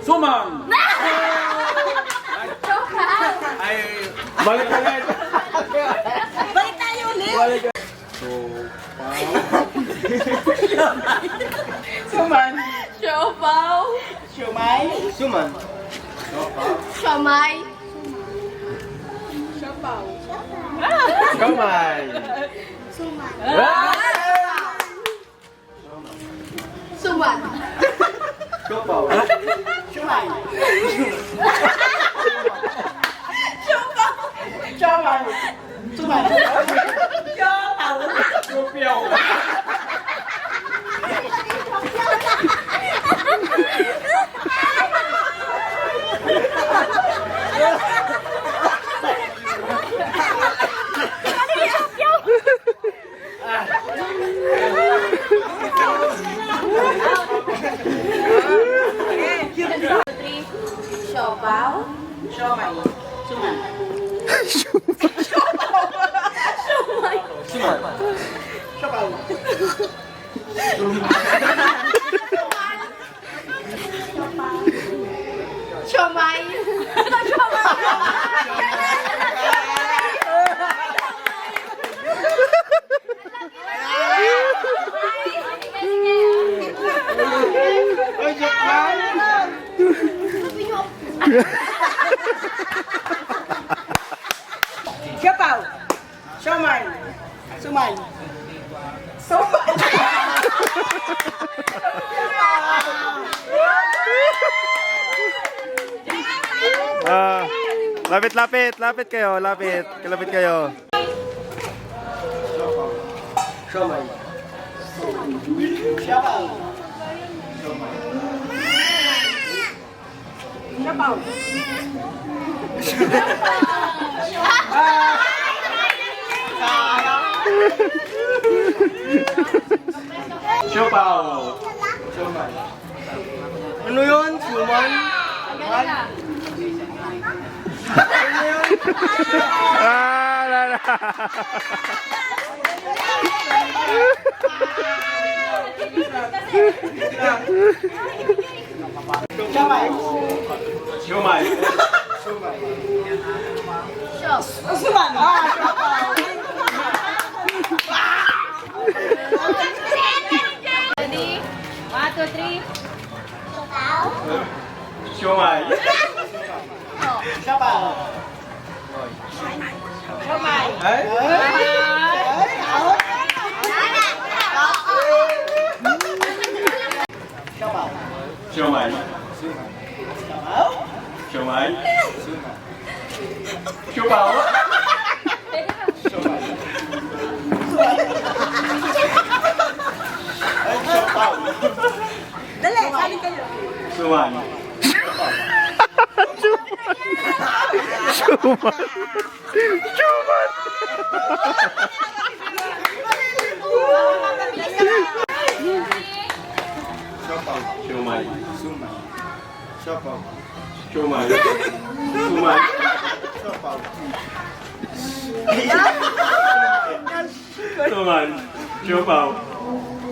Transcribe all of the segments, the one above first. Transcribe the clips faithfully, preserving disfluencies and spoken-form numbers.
Suman! Ay, balik ka na. Balik tayo ulit. Balik ka. Suman. Siopaw. Siomai. Suman. Siomai. Siomai. Siomai. Suman. Siopaw. Siomai. Siopaw. Siomai. Suman. Siopaw. Siopaw. Siopaw. Siomai. Suman. Suman. Siopaw. Siomai. Siopaw. Siomai. Suman. Suman. Ah, lapit, lapit, lapit kayo, lapit. Kalapit kayo. Siomai. Siomai. Siopaw. Siopaw. Siomai. Ano yun? Siomai? Ah, la, la. Siomai. Siomai. Suman. Ah, siopaw. Ready? One, two, three. Siomai. Siopaw. Siomai. Ay? Ay, out. Siomai. Siomai. Siomai. Siopaw. Siomai. Ay, siopaw. Dali, sali kayo. Suman. Suman. Suman. Siomai. Suman. Siopaw. Siomai. Suman. Siopaw. Suman. Siopaw.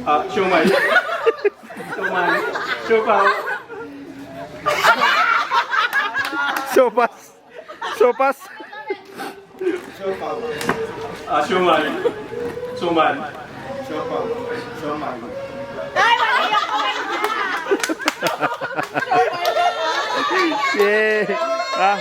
Ah, siomai. Suman. Siopaw. Sopas. Sopas. Ah, siomai. Suman. Siomai. Siomai. Yay. Ah.